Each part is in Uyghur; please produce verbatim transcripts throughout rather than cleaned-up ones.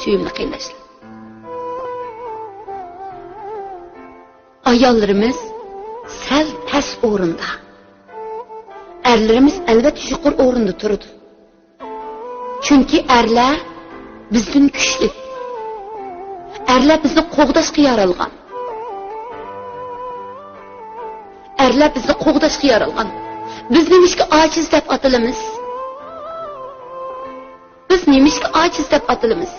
سۆيۈملۈك قېرىنداشلار. ئاياللىرىمىز سەل پەس ئورۇندا. ئەرلىرىمىز ئەلۋەتتە يۇقىرى ئورۇندا تۇرىدۇ. چۈنكى ئەرلەر بىزدىن كۈچلۈك. ئەرلەر بىزنى قوغداشقا يارالغان. ئەرلەر بىزنى قوغداشقا يارالغان. بىز نېمىشقا ئاجىز دەپ ئاتىلىمىز؟ بىز نېمىشقا ئاجىز دەپ ئاتىلىمىز؟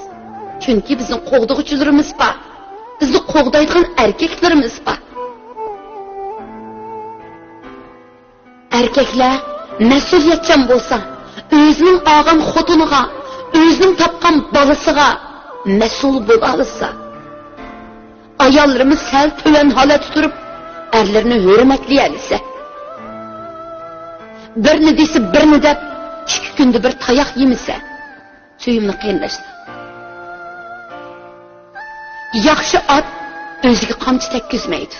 چۈنكى بىزنىڭ قوغدىغۇچىلىرىمىز بار. بىزنى قوغدايدىغان ئەركەكلىرىمىز بار. ئەركەكلەر مەسئۇلىيەتچان بولسا، ئۆزىنىڭ ئالغان خوتۇنىغا، ئۆزىنىڭ تاپقان بالىسىغا مەسئۇل بولالىسا، ئاياللىرىمىز سەل تۆۋەن ھالەتتە تۇرۇپ، ئەرلىرىنى ھۆرمەتلىيەلىسە، بىرنى دېسە بىرنى دەپ، ئىككى كۈندە بىر تاياق يېمىسە، سۆيۈملۈك قېرىنداشلار، ياخشى ئات ئۆزىگە قامچا تەگكۈزمەيدۇ.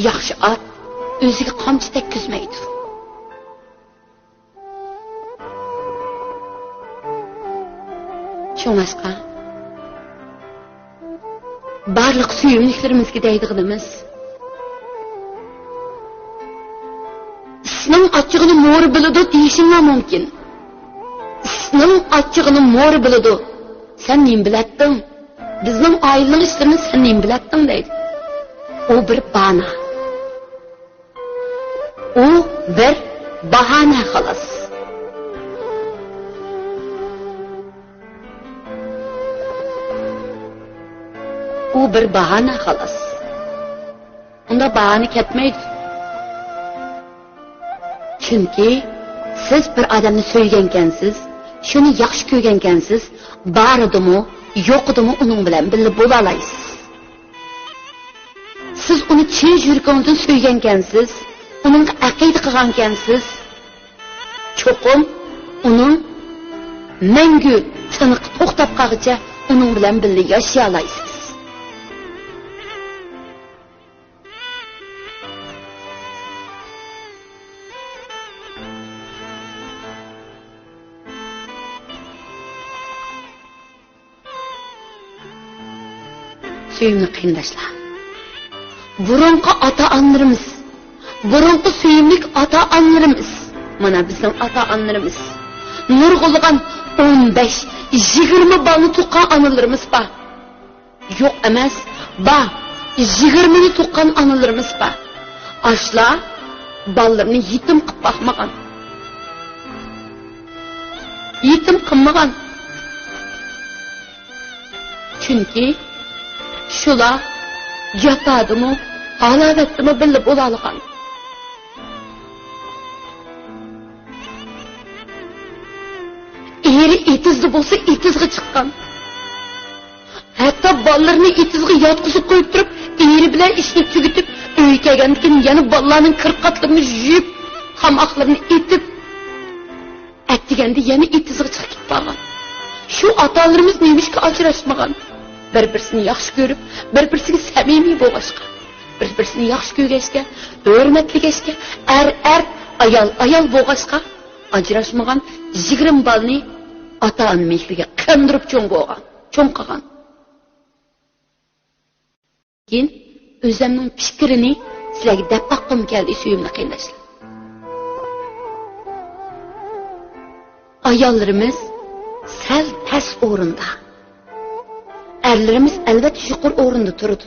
ياخشى ئات ئۆزىگە قامچا تەگكۈزمەيدۇ. شۇڭلاشقا، بارلىق سۆيۈملۈكلىرىمىزگە دەيدىغىنىمىز، ئىسسىقنىڭ ئاچچىقىنى مورا بىلىدۇ دېيىشىڭلار مۇمكىن. ئىسسىقنىڭ ئاچچىقىنى مورا بىلىدۇ. سەن نېمە بىلەتتىڭ؟ بىزنىڭ ئائىلىنىڭ ئىشلىرىنى سەن نېمە بىلەتتىڭ دەيدۇ. ئۇ بىر بانا. ئۇ بىر باھانە خالاس. ئۇ بىر باھانە خالاس. ئۇنداق باھانە كەتمەيدۇ. چۈنكى سىز بىر ئادەمنى سۆيگەنكەنسىز، شۇنى ياخشى كۆرگەنكەنسىز، بارىدىمۇ، يوقىدىمۇ ئۇنىڭ بىلەن بىللە بولالايسىز. سىز ئۇنى چىن يۈرىكىڭىزدىن سۆيگەنكەنسىز، ئۇنىڭغا ئەقىدە قىلغانكەنسىز، چوقۇم ئۇنىڭ مەڭگۈ تىنىقى توختاپ قالغىچە ئۇنىڭ بىلەن بىللە ياشىيالايسىز. سۆيۈملۈك قېرىنداشلار، بۇرۇنقى ئاتا-ئانىلىرىمىز، بۇرۇنقى سۆيۈملۈك ئاتا-ئانىلىرىمىز، مانا بىزنىڭ ئاتا-ئانىلىرىمىز، نۇرغۇنلىغان ئون بەش، يىگىرمە بالىنى تۇغقان ئانىلىرىمىز بار. يوق ئەمەس، بار. يىگىرمىنى تۇغقان ئانىلىرىمىز بار. ئاشۇلار بالىلىرىنى يېتىم قىلىپ باقمىغان. يېتىم قىلمىغان. چۈنكى شۇلار ياتاقتىمۇ، ھالاۋەتتىمۇ بىللە بولالىغان. ئېرى ئېتىزدا بولسا ئېتىزغا چىققان. ھەتتا بالىلىرىنى ئېتىزغا ياتقۇزۇپ قويۇپ تۇرۇپ، ئېرى بىلەن ئىشنى تۈگىتىپ، ئۆيگە كەلگەندىن كېيىن يەنە بالىلارنىڭ كىر-قاتلىرىنى يۇيۇپ، تاماقلىرىنى ئېتىپ، ئەتىگەندە يەنە ئېتىزغا چىقىپ كېتىپ بارغان. شۇ ئاتا-ئانىلىرىمىز نېمىشقا ئاجراشمىغان؟ بىر-بىرسىنى ياخشى كۆرۈپ، بىر-بىرسىگە سەمىمىي بولغاچقا، بىر-بىرسىنى ياخشى كۆرگەچكە، ھۆرمەتلىگەچكە، ئەر ئەر، ئايال ئايال بولغاچقا، ئاجراشمىغان، يىگىرمە بالىنى ئاتا-ئانا مېھرىگە قاندۇرۇپ چوڭ بولغان، چوڭ قىلغان. كېيىن ئۆزۈمنىڭ پىكرىنى سىلەرگە دەپ باققۇم كەلدى، سۆيۈملۈك قېرىنداشلار. ئاياللىرىمىز سەل پەس ئورۇندا. ئەرلىرىمىز ئەلۋەتتە يۇقىرى ئورۇندا تۇرىدۇ.